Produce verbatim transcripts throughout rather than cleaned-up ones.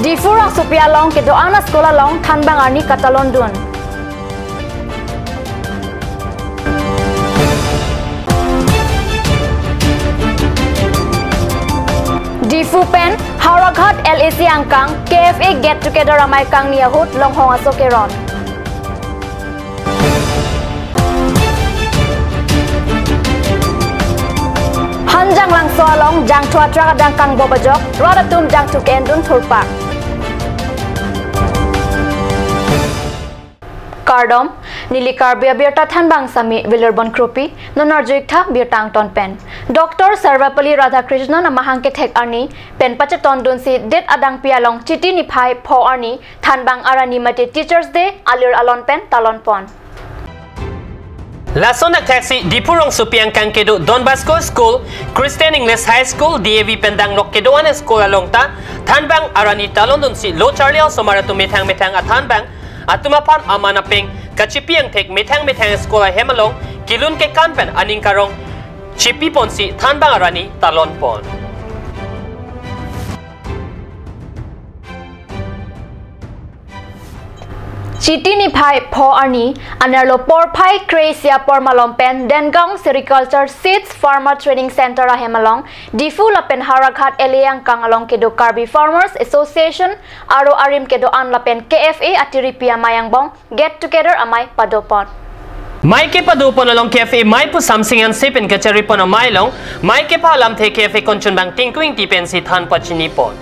Diphu rongsopi along kedo-an a-school along thanbang arni katalondun. Diphu pen Howraghat L A C angkang K F A get together amei kangni ahut longhong aso keron. Hanjanglangso along jangthu a-truck adang kangbop ajok, rat atum jangthu ke-endun thurpak. Kardom, neli Karbi Abirta Thanbang Sami Vilir Bon Kropi, non arju-ik tha birta angton pen. Doctor Sarvepalli Radhakrishnan amahang kethek arni pen pachetondunsi det adangpi along Chiti niphai pho arni thanbang arni mate Teachers' Day alir alon pen talonpon. Lason akthaksi Diphu rongsopi angkang kedo Don Bosco School, Christian English High School, D A V pen dangnok kedo-an a-school along ta thanbang arni talondunsi lo charli osomar atum methang methang athanbang atum aphan aman apeng kachipi angthek methang methang a-school ahem along kelun kekan pen aning karong chipiponsi thanbang arni talonpon. Chiti niphai pho arni, anerlo porphai kre-isi apor malom pen Dengaon Sericulture Seeds Farmer Training Center ahem along, Diphu lapen Howraghat L A angkang along kedo Karbi Farmers Association, aro arim kedo-an lapen K F A atiripi amei angbong get together amei padopon. Mei kepadopon along K F A mei pu Samsing Hanse pen kacharipon amei along, mei kepha alamthe K F A konchunbang Tinku Ingti pensi than pachinipon.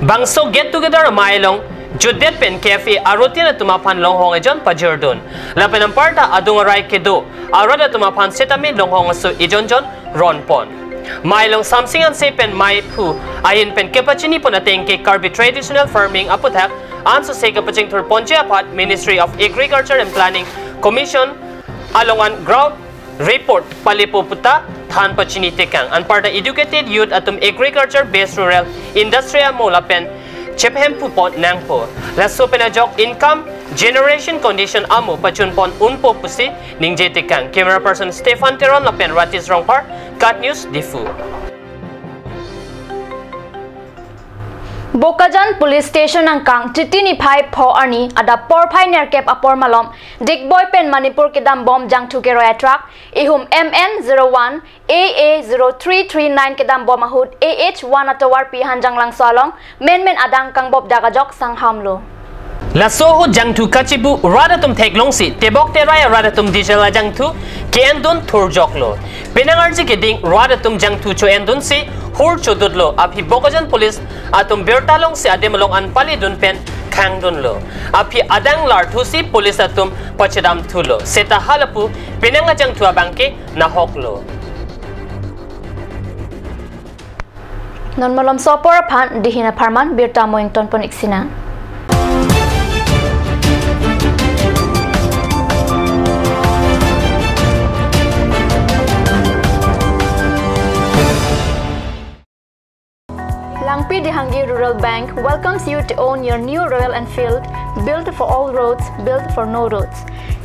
Bangso get together amei along jutdet pen K F A arotin atum aphan longhong ejon pajirdun. Lapen anparta adung arai kedo arat atum aphan setame longhong aso ejonjon ronpon. Mei along Samsing Hanse pen mei phu ahin pen kepachinipon ateng ke Karbi Traditional Farming aputhak ansose kepachingthurponji aphan Ministry of Agriculture and Planning Commission along an ground report palepo puta than pachini tekang. Anparta educated youth atum agriculture based rural industry amo lapen chephempupon nangpo. Laso pen ajok income generation condition amo pachunpon unpo pusi ningje tekang. Camera person Stephen Teron lapen Ratis Rongphar, KAT News, Diphu. Bokajan Police Station angkang Chiti niphai pho arni adap porphai nerkep apor malom Digboi pen Manipur kedambom jangthu keroi a-truck ihum M N zero one A A zero three three nine kedambom ahut A H one atovarpi Hanjanglangso along menmen adang kangbop dak ajok sanghamlo. Laso ahut jangthu kachibu rat atum theklongsi tebok terai arat atum diesel ajangthu ke-endun thurjoklo. Penang arje keding rat atum jangthu cho-endunsi hur chodutlo. Aphi Bokajan Police atum birta longsi adim along an paledun pen khangdunlo. Aphi adang larthusi police atum pachedamthulo. Seta halapu penang ajangthu abangke nahoklo. Non malomso apor aphan dihin apharman birta mo ingtonpon-ik sinang. Langpi Dehangi Rural Bank welcomes you to own your new Royal Enfield, built for all roads, built for no roads.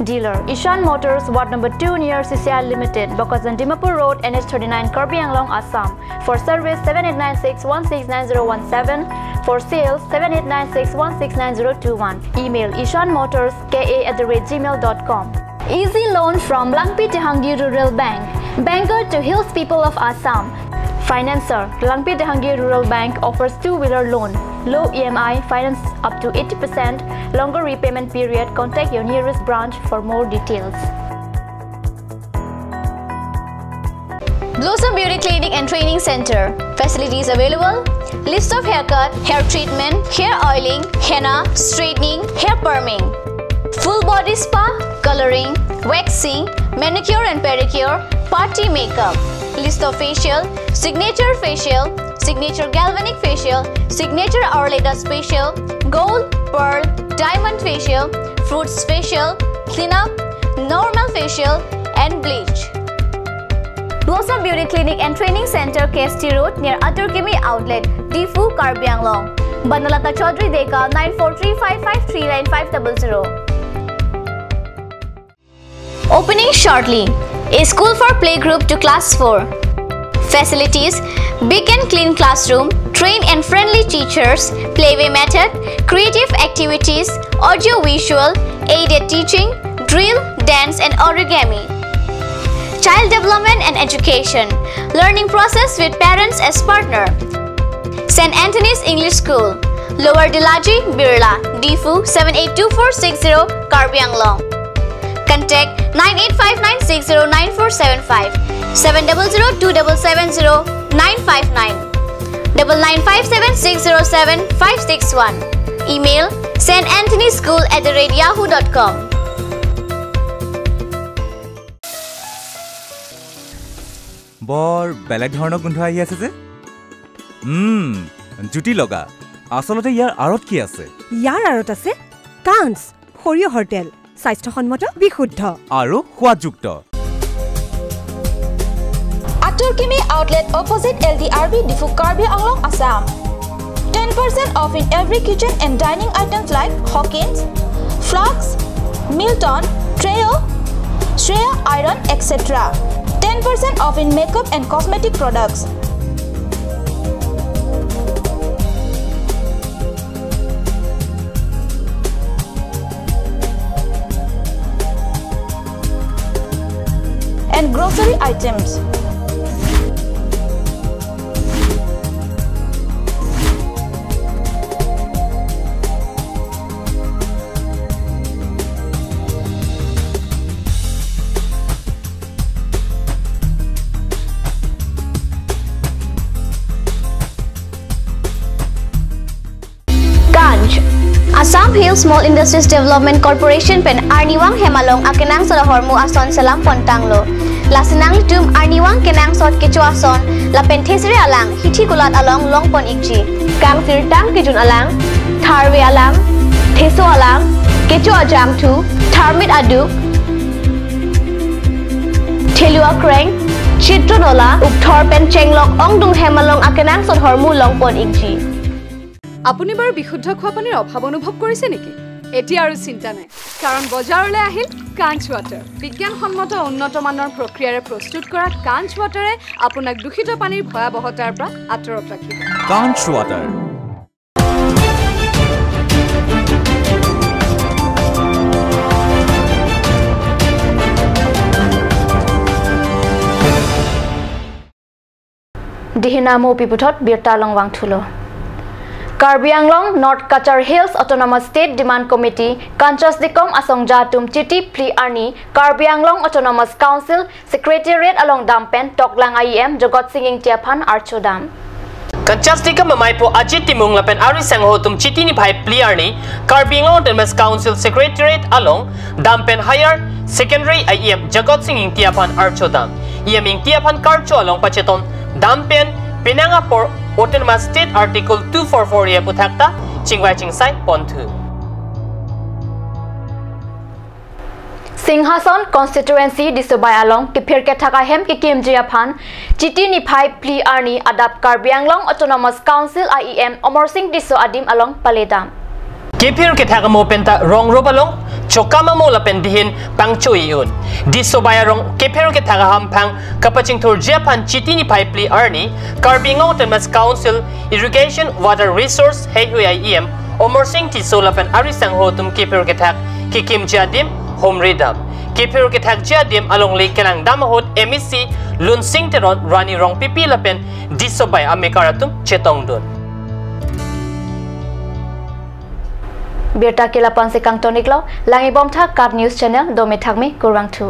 Dealer, Ishan Motors, Ward number two near C C I Limited, Bokajan Dimapur Road, N H thirty-nine, Karbi Anglong, Assam. For service, seven eight nine six one six nine zero one seven. For sales, seven eight nine six one six nine zero two one. Email, ishan motors K A at the rate gmail dot com. Easy loan from Langpi Dehangi Rural Bank, banker to hills people of Assam. Financer, Langpi Dehangi Rural Bank offers two-wheeler loan, low E M I, finance up to eighty percent, longer repayment period. Contact your nearest branch for more details. Blossom Beauty Clinic and Training Center. Facilities available: list of haircut, hair treatment, hair oiling, henna, straightening, hair perming, full body spa, coloring, waxing, manicure and pedicure, party makeup, list of facial, signature facial, signature galvanic facial, signature Ayurveda facial, gold, pearl, diamond facial, fruits facial, cleanup, normal facial, and bleach. Blossom Beauty Clinic and Training Center, K S T Road, near Atur Kimi Outlet, Diphu, Karbi Anglong. Banalata Chaudhary Deka, nine four three five five three nine five double zero. Opening shortly. A school for playgroup to class four. Facilities: big and clean classroom, trained and friendly teachers, playway method, creative activities, audio-visual, aided teaching, drill, dance and origami. Child development and education: learning process with parents as partner. Saint Anthony's English School, Lower Dillaji, Birla, Diphu, seven eight two four six zero, Karbi Anglong. Contact nine eight five nine six zero nine four seven five, seven double zero two double seven zero nine five nine, double nine five seven six zero seven five six one. Email: saint anthony school at the rate yahoo dot com. বৰ বেলেগ ধৰণৰ গোন্ধ আহি আছে যে। উম, জুতি লগা। আচলতে ইয়াৰ আঁৰত কি আছে? ইয়াৰ আঁৰত আছে কাঞ্চ, সৰিয়হৰ তেল, স্বাস্থ্যসন্মত, বিশুদ্ধ। আৰু সোৱাদযুক্ত। Atorkimi Outlet, opposite L D R B, Diphu, Karbi Anglong, Assam. Ten percent off in every kitchen and dining items like Hawkins, flasks, Milton, Treo, Shreya iron, et cetera. Ten percent off in makeup and cosmetic products. And grocery items. Kancch, Assam Hill Small Industries Development Corporation pen arnivang hem along akenangsot ahormu ason selam pontanglo. Lasi nanglitum arnivang kenangsot kecho ason lapen thesere alang hithi kulat along longpon ikji. Kangsirtang kejun alang, tharve alang, theso alang, kecho ajangthu, tharmit aduk, thelu akreng, chitro nola, ukthor pen chenglok ongdung hem along akenangsot ahormu longpon ikji. আপুনি বাৰু বিশুদ্ধ খোৱা পানীৰ অভাৱ অনুভৱ কৰিছে নেকি? এতিয়া আৰু চিন্তা নাই, কাৰণ বজাৰলৈ আহিল কাঞ্চ ৱাটাৰ। বিজ্ঞানসন্মত উন্নত মানৰ প্ৰক্ৰিয়াৰে প্ৰস্তুত কৰা কাঞ্চ ৱাটাৰে আপোনাক দূষিত পানীৰ ভয়াৱহতাৰ পৰা আঁতৰত ৰাখিব। কাঞ্চ water. Dihina mo piputhot birta along vangthulo. Karbi Anglong North Cachar Hills Autonomous State Demand Committee, Kanchas Dikom asongja atum Chiti phli arni Karbi Anglong Autonomous Council Secretariat along dam pen toklang a E M Jagat Sing Ingti aphan archo dam. Kanchas Dikom ameipo Ajit Timung lapen ari sangho atum Chiti niphai phli arni Karbi Anglong Autonomous Council Secretariat along dam pen Higher Secondary a E M Jagat Sing Ingti aphan archo dam. E M Ingti aphan karcho along pacheton dam pen penang apor Autonomous State Article two four four A aphuthak ta chingvai chingsai ponthu. Singhason Constituency Disobai along kephir kethak ahem kekimji aphan Chiti niphai phli arni adap Karbi Anglong Autonomous Council a E M Amarsing Tisso adim along pale dam. Kephir kethak amo penta rong roba along chokam amo lapen dihin pangcho-i un. Disobai arong kephir kethak ahamphang kapachingthurji aphan Chiti niphai phli arni Karbi Anglong Autonomous Council Irrigation Water Resource heihui a E M Amarsing Tisso lapen ari sangho atum kephir kethak kekimji adim humri dam. Kephir kethakji adim alongle kelang dam ahut M A C Lunsing Teron, Rani Rongpipi lapen Disobai amekar atum chetongdun. Birta ke la-an si kangtoniklo, langi bomtha KAT News Channel, dome thakme, kurvangthu.